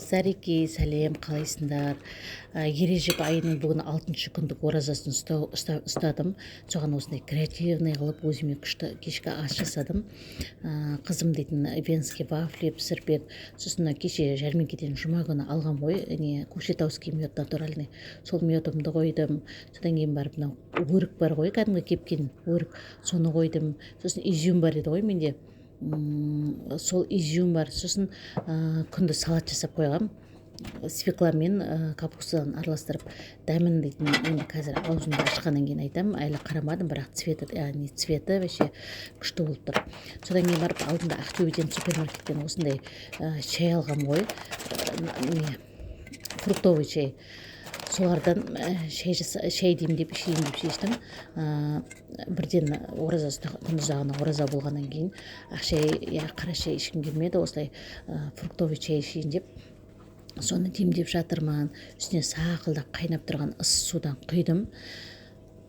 Қыздареке, сәлем, қалайсыңдар? Ережеп айының бүгін алтыншы күндік оразасын ұстадым. Соған осындай креативный қылып, өзіме күшті кешкі ас жасадым. Қызым дейтін венский вафли пісіріп берді. Сосын мына кеше жәрмеңкеден жұма күні алған ғой не, кокшетауский мед натуральный, сол медімді қойдым. Содан кейін барып мынау өрік бар ғой, кәдімгі кепкен өрік, соны қойдым. Сосын изюм бар еді ғой менде, сол изюм бар. Сосын күндіз салат жасап қойғам, свекла мен капустадан араластырып. Дәмін дейтін енді қазір аузымды ашқаннан кейін айтамын, әлі қарамадым, бірақ цветі, яғни цветі вообще күшті болып тұр. Содан кейін барып алдында Ақтөбеден супермаркеттен осындай шай алғам ғой, не, фруктовый чай. Солардан шай демдеп ішейін деп шештім. Бірден ораза, күндіз жағына ораза болғаннан кейін ақ шай я қара шай ішкім келмеді, осылай фруктовый чай ішейін деп соны демдеп жатырмын. Үстіне сақылдап қайнап тұрған ыссы судан құйдым.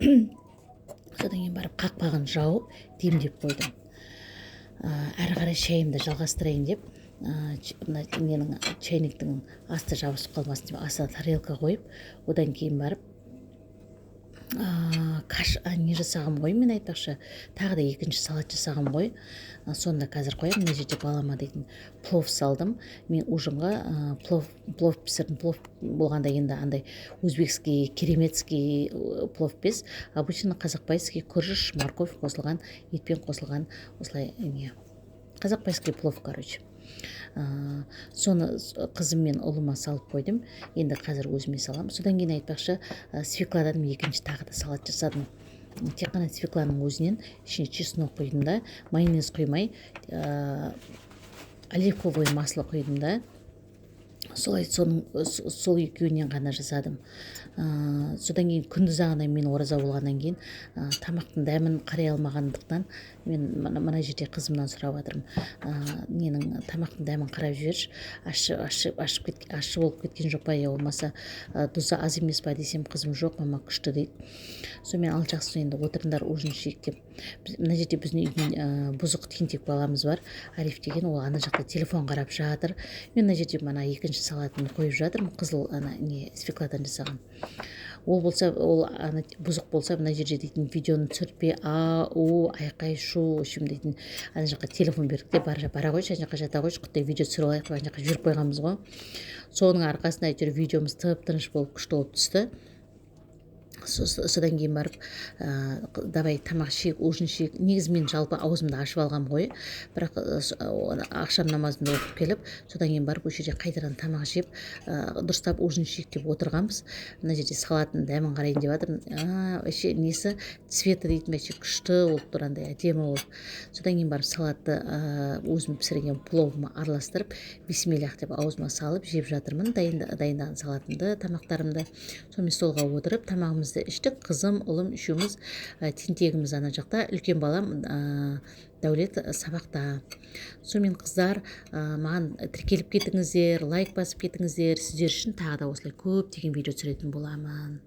Содан кейін барып қақпағын жауып, демдеп қойдым. Әрі қарай шайымды жалғастырайын деп, мына ненің, чайниктің асты жабысып қалмасын деп, астына тарелка қойып, одан кейін барып не жасағам ғой мен, айтпақшы, тағы да екінші салат жасағам ғой, соны да қазір қоямын. Мына жерде балама дейтін плов салдым. Мен ужинға плов пісірдім. Плов болғанда енді андай узбекский кереметский плов емес, обычно қазақбайский, күріш, морковь қосылған, етпен қосылған, осылай не, қазақбайский плов, короче. Соны қызым мен ұлыма салып қойдым, енді қазір өзіме саламын. Содан кейін, айтпақшы, свекладан екінші тағы да салат жасадым. Тек қана свекланың өзінен, ішіне чеснок құйдым да, майонез құймай, оливковое масло құйдым да, солай соның сол екеуінен ғана жасадым. Содан кейін күндіз ағына мен ораза болғаннан кейін тамақтың дәмін қарай алмағандықтан, мен мына жерде қызымнан сұрап жатырмын: Ненің, тамақтың дәмін қарап жіберші, ащы ащы ашып кет, ащы болып кеткен жоқ па, я болмаса тұзы аз емес па?» — десем, қызым: «Жоқ, мама, күшті», — дейді. Сонымен, ал, жақсы, енді отырыңдар, ужин ішейік деп. Мына жерде біздің үйдің бұзық, тентек баламыз бар, Ариф деген, ол ана жақта телефон қарап жатыр. Мен мына жерде мына екінші салатын қойып жатырмын, қызыл ана не, свекладан жасаған. Ол болса, ол ана бұзық болса, мына жерде дейтін видеоны түсіртпей, а у айқай шу в общем дейтін ана жаққа телефон бердік те, бара қойшы, ана жаққа жата қойшы, құттай видео түсіріп алайық деп ана жаққа жіберіп қойғанбыз ғой. Соның арқасында әйтеуір видеомыз тып тыныш болып, күшті болып түсті. Содан кейін барып давай тамақ ішейік, ужин ішейік. Негізі мен жалпы аузымды ашып алғанмын ғой, бірақ ақшам намазымды оқып келіп, содан кейін барып осы жерде қайтадан тамақ жеп, дұрыстап ужин ішейік деп отырғанбыз. Мына жерде салаттың дәмін қарайын деп жатырмын. Вообще несі, цветі дейтін вообще күшті болып тұр, андай әдемі болып. Содан кейін барып салатты өзім пісірген пловыма араластырып, бисмиллях деп аузыма салып жеп жатырмын дайындаған салатымды, тамақтарымды. Сонымен столға отырып, тамағымызды іштік, қызым, ұлым үшеуміз. Тентегіміз ана жақта, үлкен балам Дәулет сабақта. Сонымен, қыздар, маған тіркеліп кетіңіздер, лайк басып кетіңіздер. Сіздер үшін тағы да осылай көптеген видео түсіретін боламын.